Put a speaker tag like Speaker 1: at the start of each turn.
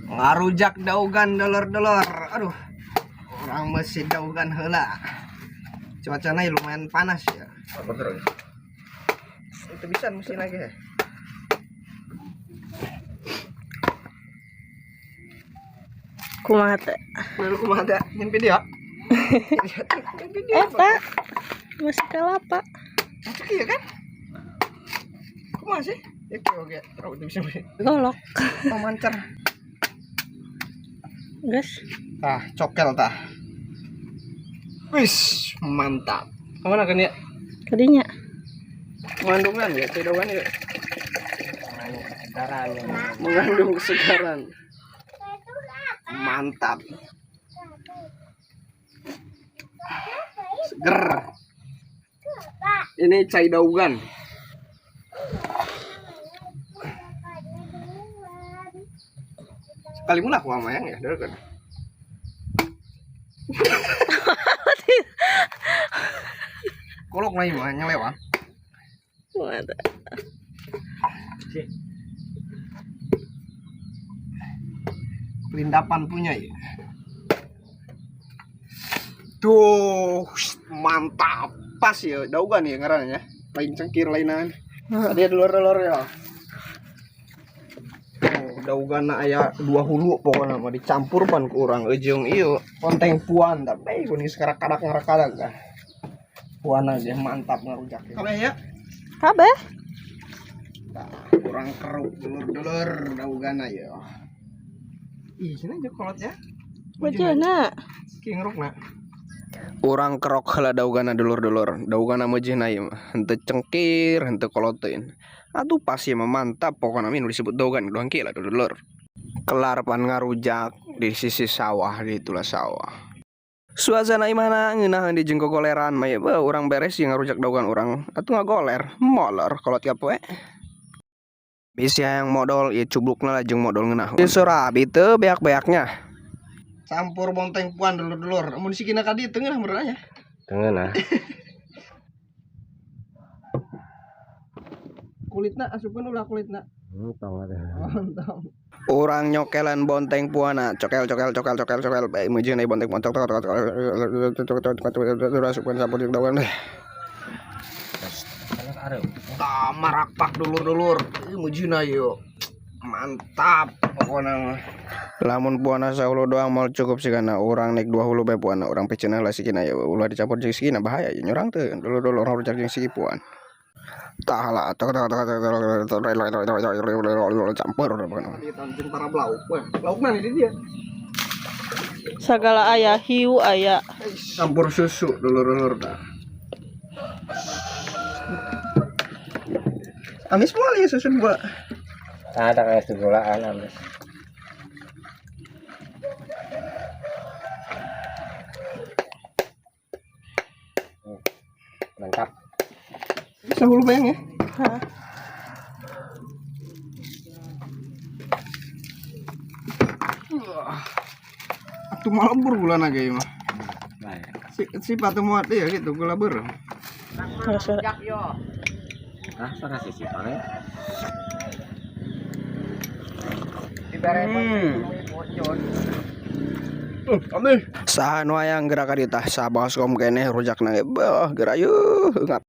Speaker 1: Ngarujak daugan, dulur-dulur. Aduh, urang mesti daugan heula. Cuacanya lumayan panas ya. Itu bisa mesin lagi ya.
Speaker 2: Kumaha teh?
Speaker 1: Baru kumaha teh? Nyen video. Nyen video.
Speaker 2: Eta masih kalapa.
Speaker 1: Masuk iya kan? Kumaha sih? Ya kieu oge, terus itu bisa
Speaker 2: Golok.
Speaker 1: Memancar.
Speaker 2: Gas.
Speaker 1: Tah, cokel tah. Wis, mantap. Kemana kan ya?
Speaker 2: Kadinya.
Speaker 1: Mengandungan ya, cedokan ya. Mengandung kesegaran. Mantap. Seger. Ini cai daugan. Sekali mula aku sama yang ya, dulu kan. Kolok lah mah nyelewang.
Speaker 2: Kumaha teh?
Speaker 1: Pelindapan punya ya. Tuh, mantap. Pas ya, daugan ya ngarannya. Lain cengkir lainan. Tadi dulur-dulur ya. Oh, daugan aya dua hulu pokoknya mah dicampur pan ku urang ujung ieu konteng puan tapi kuning sekarang kadak ngarakadak kan. Puan aja mantap ngarujak. Kabeh ya.
Speaker 2: Kabeh.
Speaker 1: Nah, kurang keruk dulur-dulur daugana ya. Ih, sini aja kolot ya.
Speaker 2: Wajahna.
Speaker 1: Ki ngeruk na. Urang kerok heula daugana, dulur-dulur. Daugana meujeuhna ieu mah. Henteu cengkir, henteu koloteun. Atuh pas ieu mah mantap pokona mah nu disebut daugan doang ki lah, dulur. Kelar pan ngarujak di sisi sawah, di itulah sawah. Suasana imahna ngeunaheun di jeung gogoleran mah ya, beuh urang beres jeung ngarujak daugan urang atuh ngagoler, molor kolot kapoe. Bisi hayang modol ieu cublukna lah jeung modol ngeunah. Ieu surabi teu beak-beaknya. Campur bonteng puan, dulur-dulur. Mun sikina ka dieu teu ngeunah meureun nya.
Speaker 3: Tengah.
Speaker 1: Kulitna asupkeun ulah kulitna.
Speaker 3: Tong ada.
Speaker 1: Mantap. Urang nyokelan bonteng puana, cokel cokel cokel cokel cokel, bae meujeuhna bonteng puan, cok cok cok cok cok cok cok asupkeun campur jeung daugan deh. Tah marakpak, dulur-dulur. Ieu meujeuhna ieu. Mantap pokokna mah. Lamun puana sahulu doang moal cukup sih karena urang naik dua hulu bae puana urang piceunah lah sikina ya ulah dicampur jeung sikina bahaya ya nyurang teu dulur-dulur urang rujak jeung siki puan. Tah lah tok tok tok tok tok campur pokokna. Para lauk wah lauk mana ini dia.
Speaker 2: Sagala aya, hiu aya.
Speaker 1: Campur susu, dulur-dulur dah. Amis moal ya susu gua.
Speaker 3: Ada kayak segulaan amis. Mantap.
Speaker 1: Sahulu bayang ya.
Speaker 2: Hah.
Speaker 1: Wah. Atuh malebur gula naga ieu mah.
Speaker 3: Nah, ya.
Speaker 1: Si si patu muat ya gitu gula ber.
Speaker 2: Terus
Speaker 3: Ah, sana sih paling.
Speaker 1: Saha nu hayang gerak ka dieu tah sabaskom keneh rujakna ge beuh geura yeuh ngap.